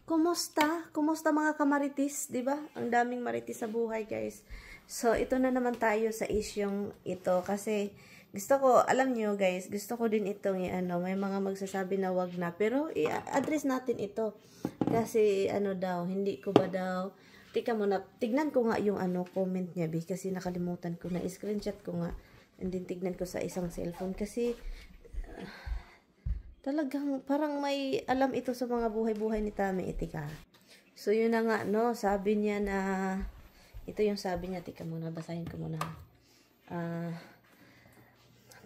Kumusta? Kumusta mga kamaritis, 'di ba? Ang daming maritis sa buhay, guys. So, ito na naman tayo sa isyong ito kasi gusto ko, alam nyo guys, gusto ko din itong may mga magsasabi na wag na, pero i-address natin ito. Kasi daw, hindi ko ba daw tika mo na, tignan ko nga yung comment niya, kasi nakalimutan ko na, screenshot ko nga, and then tignan ko sa isang cellphone kasi talagang parang may alam ito sa mga buhay-buhay ni Tami Itika. So, yun na nga, no? Sabi niya na, ito yung sabi niya, tika muna, basahin ko muna.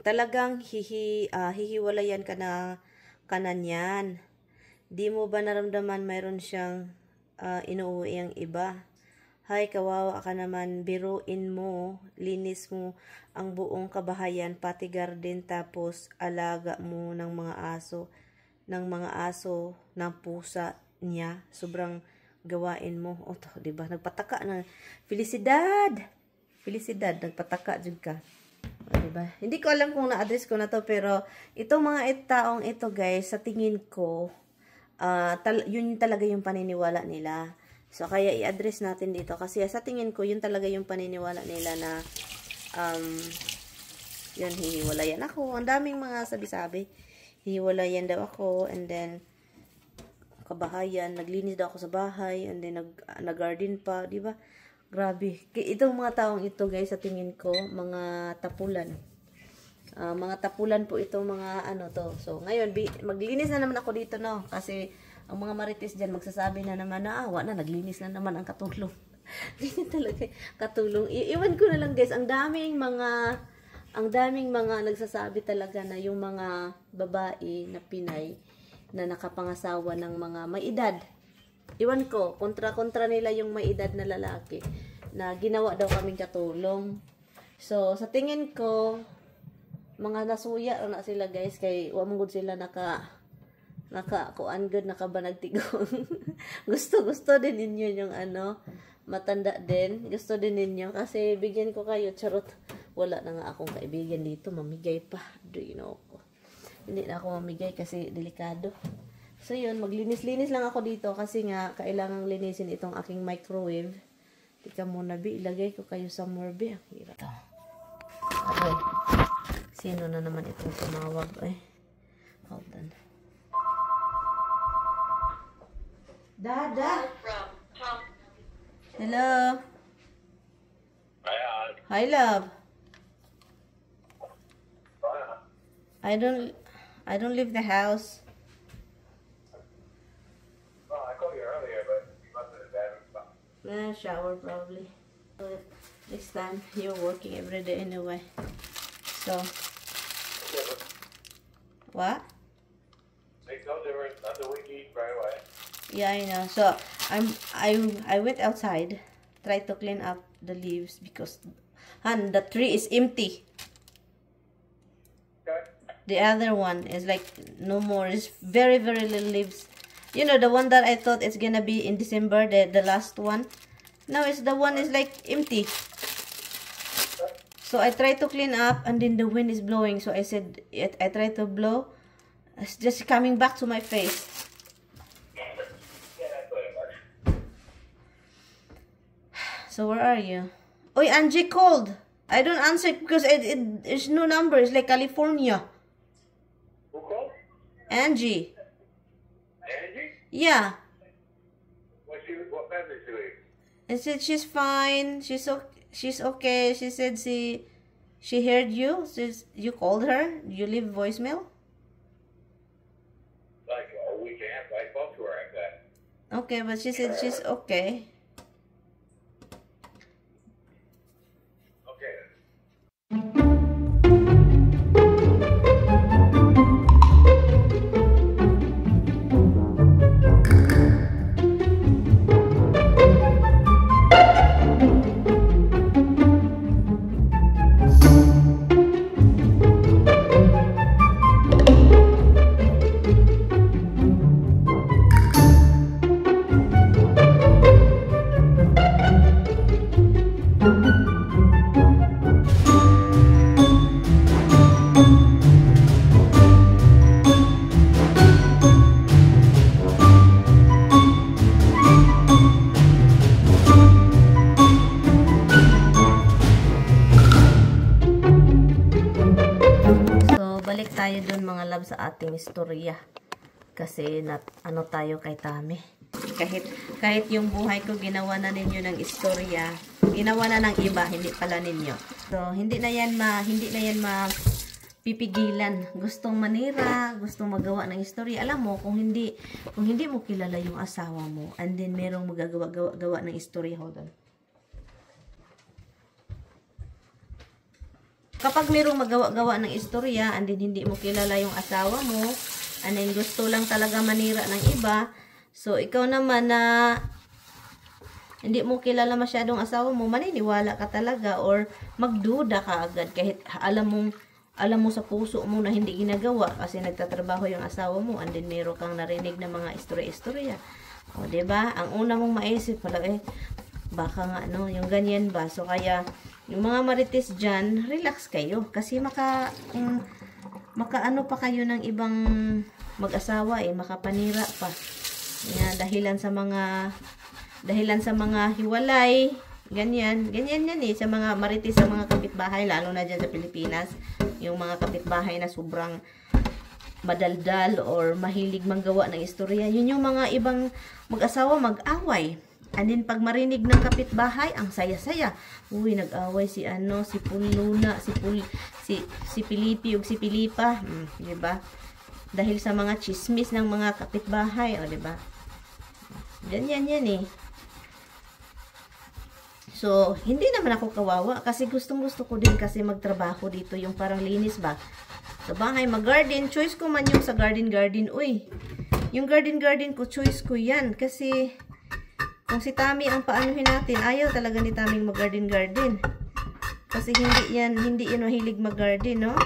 Talagang hihiwalayan ka na niyan. Di mo ba naramdaman mayroon siyang inuuwi ang iba? Hay, kawawa ka naman, biruin mo, linis mo ang buong kabahayan, pati garden, tapos alaga mo ng mga aso, ng pusa niya, sobrang gawain mo. O to, diba? Nagpataka na, felicidad, nagpataka dyan ka. O, diba? Hindi ko alam kung na-address ko na to, pero itong mga taong ito, guys, sa tingin ko, yun talaga yung paniniwala nila. So, kaya i-address natin dito. Kasi sa tingin ko, yun talaga yung paniniwala nila na, yun, hihiwalayan ako. Ang daming mga sabi-sabi. Hihiwalayan daw ako. And then, kabahayan, naglinis daw ako sa bahay. And then, nag-garden pa. Diba? Grabe. Itong mga taong ito, guys, sa tingin ko, mga tapulan. Mga tapulan po itong mga to. So, ngayon, maglinis na naman ako dito, no? Kasi, ang mga marites dyan, magsasabi na naman na, awa na, naglinis na naman ang katulong. Ganyan talaga, katulong. Iwan ko na lang, guys, ang daming mga nagsasabi talaga na yung mga babae na Pinay na nakapangasawa ng mga may edad. Iwan ko, kontra nila yung may edad na lalaki na ginawa daw kaming katulong. So, sa tingin ko, mga nasuya na sila, guys, kay wamangod sila kuan good, nakabanag tigong. gusto din ninyo yung matanda din. Gusto din ninyo kasi bigyan ko kayo, charot. Wala na nga akong kaibigan dito, mamigay pa. Do you know ko. Hindi na ako mamigay kasi delikado. So yun, maglinis-linis lang ako dito kasi nga kailangang linisin itong aking microwave. Tika muna, ilagay ko kayo sa morbe. Ang hirap. Okay. Sino na naman itong tumawag? Hold on. Dada. Hello. Hi, love. I don't leave the house. Well, I called you earlier, but you must have been Shower probably. Next time you're working every day anyway. So. What? Makes no difference. Not the week eat right away. Yeah, I know. So I went outside, tried to clean up the leaves because the tree is empty. Okay. The other one is like no more. It's very little leaves. You know, the one that I thought it's gonna be in December, the last one. Now it's the one is like empty. So I tried to clean up and then the wind is blowing. So I said, I tried to blow. It's just coming back to my face. So where are you? Oy, Angie called. I don't answer because there's no number. It's like California. Who called? Angie. Angie? Yeah. What message did you leave? I said she's fine. She's okay. She said she heard you. You called her. You leave voicemail. Like a week after I spoke to her, I said. Okay, but she said she's okay. love sa ating istorya. Kasi ano tayo kay Tami. Kahit yung buhay ko ginawa na ninyo ng istorya, ginawa na ng iba, hindi pala ninyo. So, hindi na yan pipigilan. Gustong manira, gustong magawa ng istorya. Alam mo, kung hindi mo kilala yung asawa mo, and then merong magagawa ng istorya, hold on. Kapag merong magawa ng istorya, and then hindi mo kilala yung asawa mo, and then gusto lang talaga manira ng iba, so ikaw naman na hindi mo kilala masyadong asawa mo, maniniwala ka talaga or magduda ka agad kahit alam mo sa puso mo na hindi ginagawa kasi nagtatrabaho yung asawa mo, and then meron kang narinig na mga istorya-istorya. O, diba? Ang una mong maisip pala, baka nga, no, yung ganyan ba? So, kaya, yung mga marites dyan, relax kayo. Kasi makaano pa kayo ng ibang mag-asawa, makapanira pa. Dahilan sa mga hiwalay, ganyan yan sa mga marites, sa mga kapitbahay, lalo na dyan sa Pilipinas, yung mga kapitbahay na sobrang madaldal or mahilig manggawa ng istorya, yun yung mga ibang mag-asawa mag-away. And then, pag marinig ng kapitbahay, ang saya-saya. Uy, nag-away si Puluna, si Pilipi, ug si Pilipa. Diba? Dahil sa mga chismis ng mga kapitbahay. O, diba? Ganyan yan. So, hindi naman ako kawawa. Kasi gustong-gusto ko din kasi magtrabaho dito. Yung parang linis ba? Sa bahay, mag-garden. Choice ko man yung sa garden. Uy, yung garden ko, choice ko yan. Kasi kung si Tami ang paanuhin natin, ayaw talaga ni Taming mag-garden. Kasi hindi yan mahilig mag-garden, no?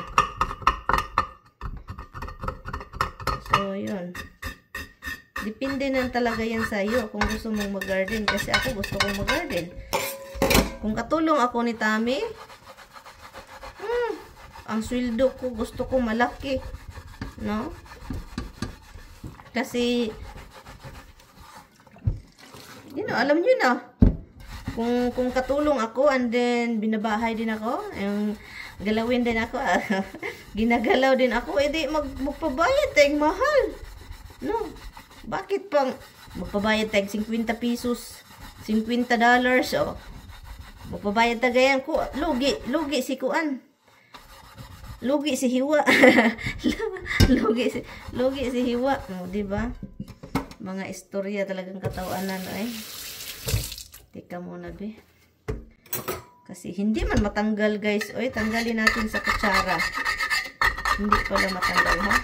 So, yun. Depende na talaga yan sa'yo kung gusto mong mag-garden. Kasi ako gusto kong mag-garden. Kung katulong ako ni Tami, ang sweldo ko, gusto ko malaki. No? Kasi alam nyo na, kung katulong ako, and then binabahay din ako, yung galawin din ako, ginagalaw din ako, edi magpabayad tayong mahal. No? Bakit pang magpabayad tayong 50 pesos, $50, o magpabayad tagayan ko, lugi si Kuan. Lugi si Hiwa. lugi si Hiwa. O, diba? Mga istorya talagang katawanan, Teka muna, be. Kasi hindi man matanggal, guys. Oy, tanggalin natin sa kutsara. Hindi pala matanggal, ha?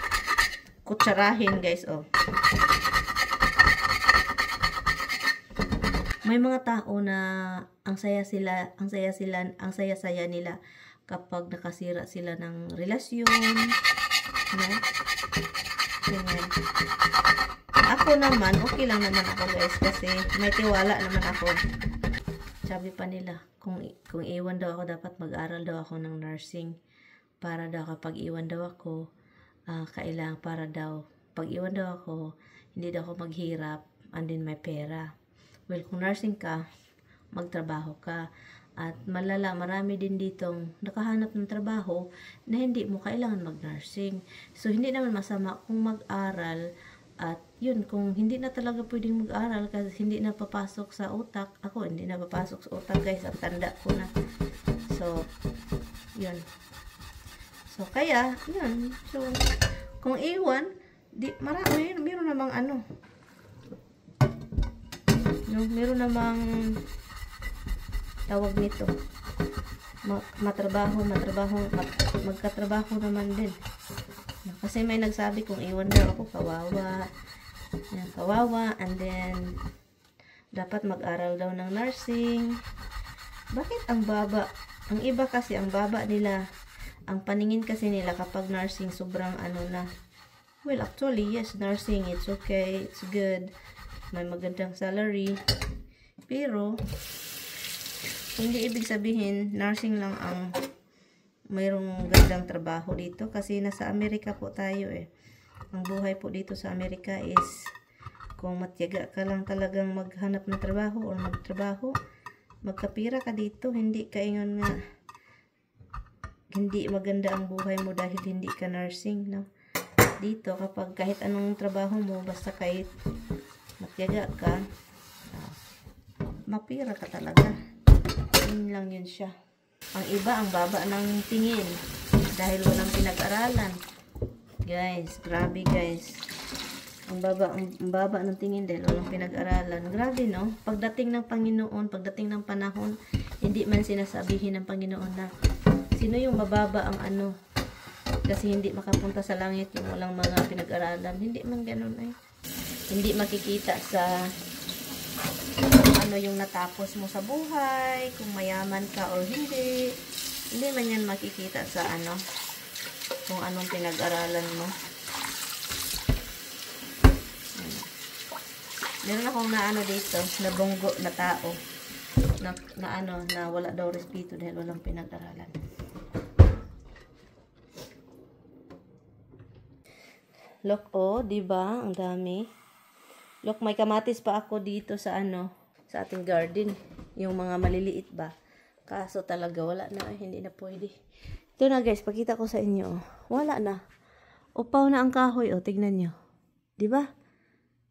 Kutsarahin, guys, May mga tao na ang saya-saya nila kapag nakasira sila ng relasyon, no? Ganyan. Ako naman, okay lang naman ako, guys, kasi may tiwala naman ako. Sabi pa nila, kung iwan daw ako, dapat mag-aral daw ako ng nursing. Para daw kapag iwan daw ako, pag iwan daw ako, hindi daw ako maghirap, and then may pera. Well, kung nursing ka, magtrabaho ka. At marami din ditong nakahanap ng trabaho na hindi mo kailangan mag-nursing. So, hindi naman masama kung mag-aral. At yun, kung hindi na talaga pwedeng mag-aral kasi hindi na papasok sa utak. Ako, hindi na papasok sa utak, guys. Ang tanda ko na. So, yun. So, kaya, yun. So, kung iwan, meron namang meron namang tawag nito. Magkatrabaho naman din. Kasi may nagsabi kung iwan daw ako, kawawa. Kawawa, and then dapat mag-aral daw ng nursing. Bakit ang baba? Ang iba kasi, ang baba nila. Ang paningin kasi nila kapag nursing, sobrang na. Well, actually, yes, nursing, it's okay, it's good. May magandang salary. Pero, hindi ibig sabihin, nursing lang ang mayroong gandang trabaho dito. Kasi nasa Amerika po tayo Ang buhay po dito sa Amerika is, kung matyaga ka lang talagang maghanap ng trabaho o magtrabaho, magkapira ka dito. Hindi kaingon nga, hindi maganda ang buhay mo dahil hindi ka nursing, no? dito kapag kahit anong trabaho mo, basta kahit matyaga ka, mapira ka talaga. Yun lang yun siya. Ang iba, ang baba ng tingin dahil walang pinag-aralan. Guys, grabe guys. Ang baba ng tingin dahil walang pinag-aralan. Grabe, no? Pagdating ng Panginoon, pagdating ng panahon, hindi man sinasabihin ng Panginoon na sino yung mababa ang ano. Kasi hindi makapunta sa langit yung walang mga pinag-aralan. Hindi man ganun eh. Hindi makikita sa ano yung natapos mo sa buhay, kung mayaman ka or hindi. Hindi man yan makikita sa ano, kung anong pinag-aralan mo. Meron akong naano dito, na bunggo na tao, na wala daw respeto dahil walang pinag-aralan. Look, oh, diba? Ang dami. Look, may kamatis pa ako dito sa ano, sa ating garden. Yung mga maliliit ba. Kaso talaga, wala na. Hindi na pwede. Ito na guys, pakita ko sa inyo. Wala na. Upaw na ang kahoy. O, tignan nyo. Diba?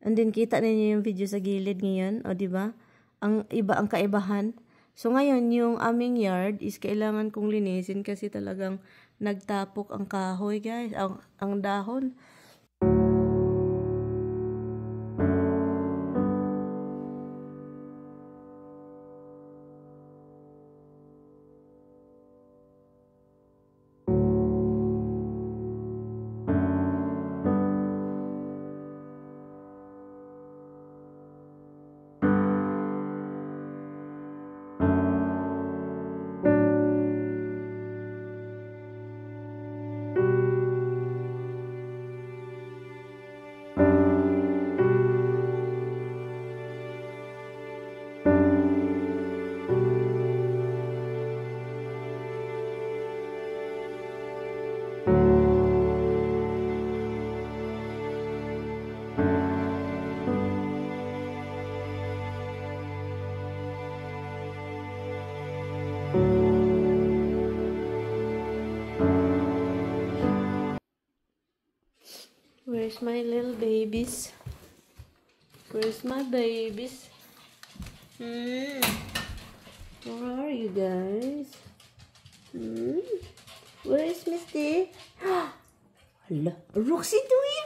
And then, kita ninyo yung video sa gilid ngayon. O, diba? Ang iba, ang kaibahan. So, ngayon, yung aming yard is kailangan kong linisin kasi talagang nagtapok ang kahoy, guys. Ang dahon. Where's my little babies? Where's my babies? Where are you guys? Where is Misty? Hala, Roxy, do you?